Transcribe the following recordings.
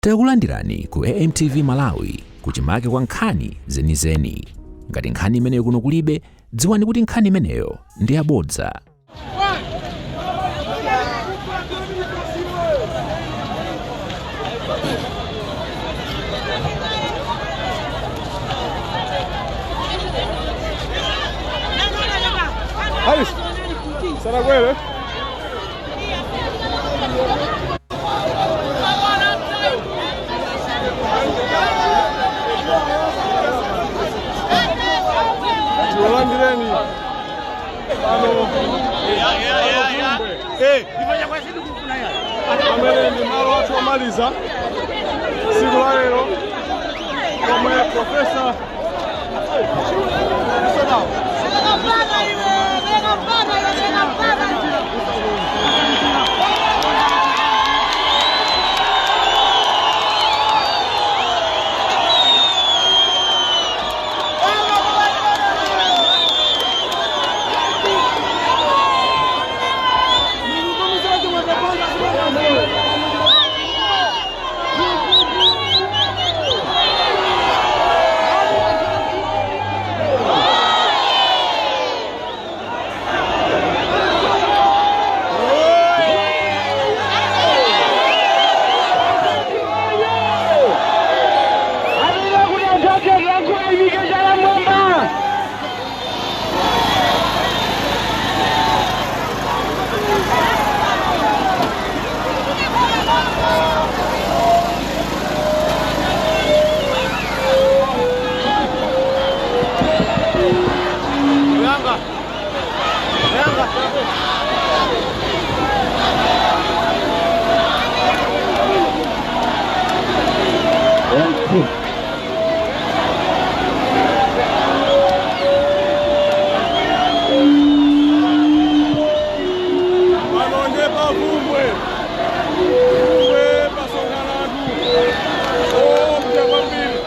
Takulandirani ku AMTV Malawi kuchimake kwa nkhani zenizeni. Ngati nkhani imeneyo kuno kulibe, dziwani kuti nkhani imeneyo ndi yabodza. Haris, sanakwere. Tikulandireni pano amene ndi malo athu omaliza tsiku la lero komwe Profesa Pano ndi pavumbwe vumbwe pasonkhana anthu oopsa kwambiri.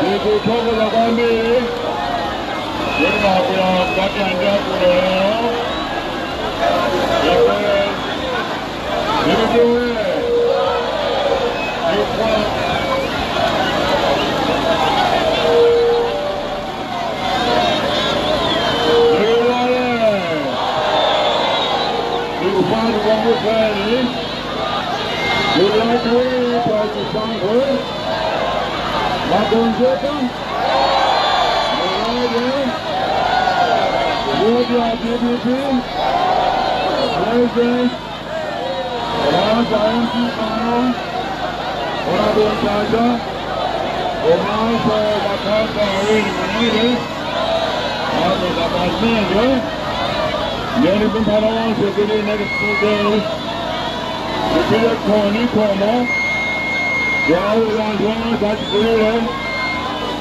Ndikuthokoza kwambiri kuti mwabwera kukatanda kuno lero. Ndikuwe ndikuwa ndikuwale ndikufana kwambufeni ndikuwakuwi pachisango magonjeka mulaje voti ya DPP President Raja MP pano Honorable Mtaja komanso makhansala awiri manene apo kapazimene ndeni kumphana wonse kuti next 2 days tipite khoni khomo yauza anthu onse achikulire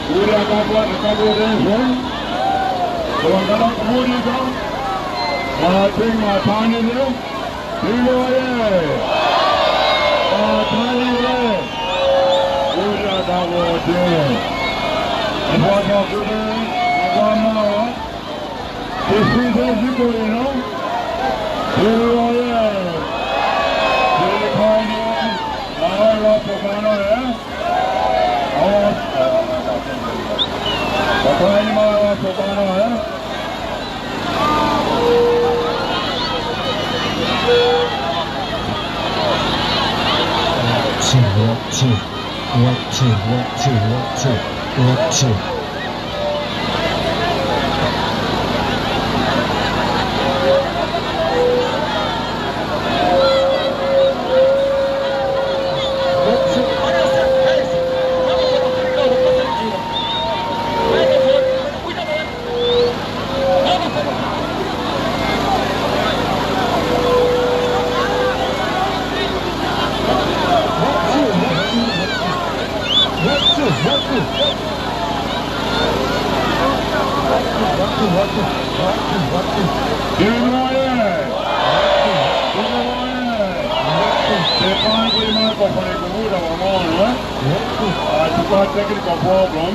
kuti akavotenso koma kuvutika mathandize iloye mathandize kuti akavote ndipo kuti akwamawa tisinthe dziko lino iloye tilikhoni malawi watsopano Patroni malawi watsopano. Two, one, two, one, two, one, two, one, two, one, two. Ndinoye. Ndinoye. Tepani kuli microphone kuvuta pang'ono, eh? Chifukwa technical problem.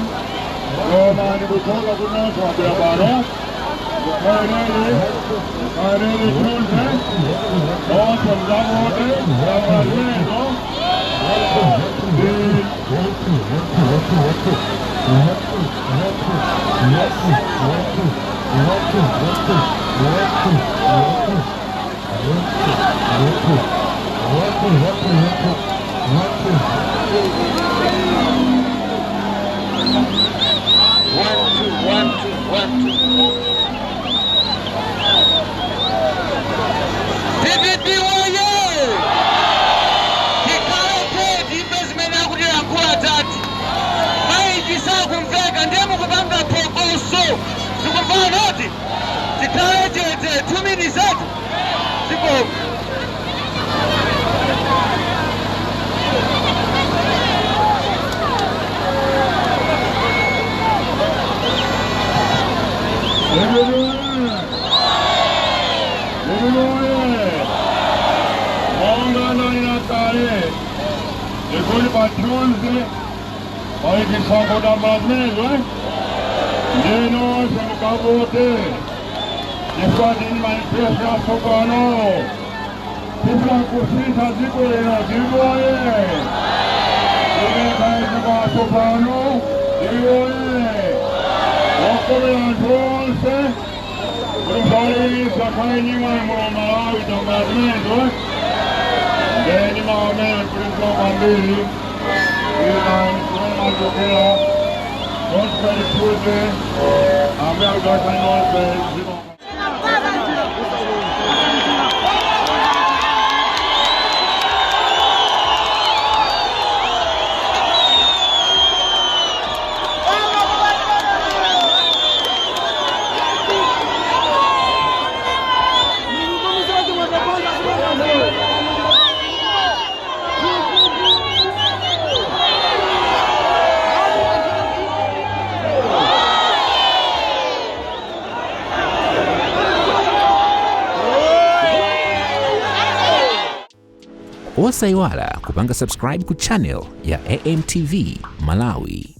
Koma ndikuchoka kunonso wabwera pano. Kukhaleni, khaleni Tuesday. Nonse mzavote, zamazino. Ndi One, two, one, two, one, two. DPP woye! Tikhale timve zimene akutilankhula tati. Maiki sakumveka, ndiye mukupanga phokoso. Tikumvana noti? Tikhale chete 2 minutes ati. Zikomo. Ndinoye. Ndinoye. Monga ndanena kale. Ndikuti pa Tuesday pali chisankho tambazimenezo, eh? Ndinonse mukavote. Chifukwa tili manifesto yatsopano. Tifuna kusintha dziko lino. Ndinoye. Tikaizikwaso pano. Ndinoye. Wakomera anthu onse kuti msawalekisa khale nyimwe muno Malawi tambazimenezo, eh? Ndeni maomera kulizo kwambiri ina kumene machokera nonse Tuesday amene akudasa nonse ziko. Osayiwala kupanga subscribe ku channel ya AMTV Malawi.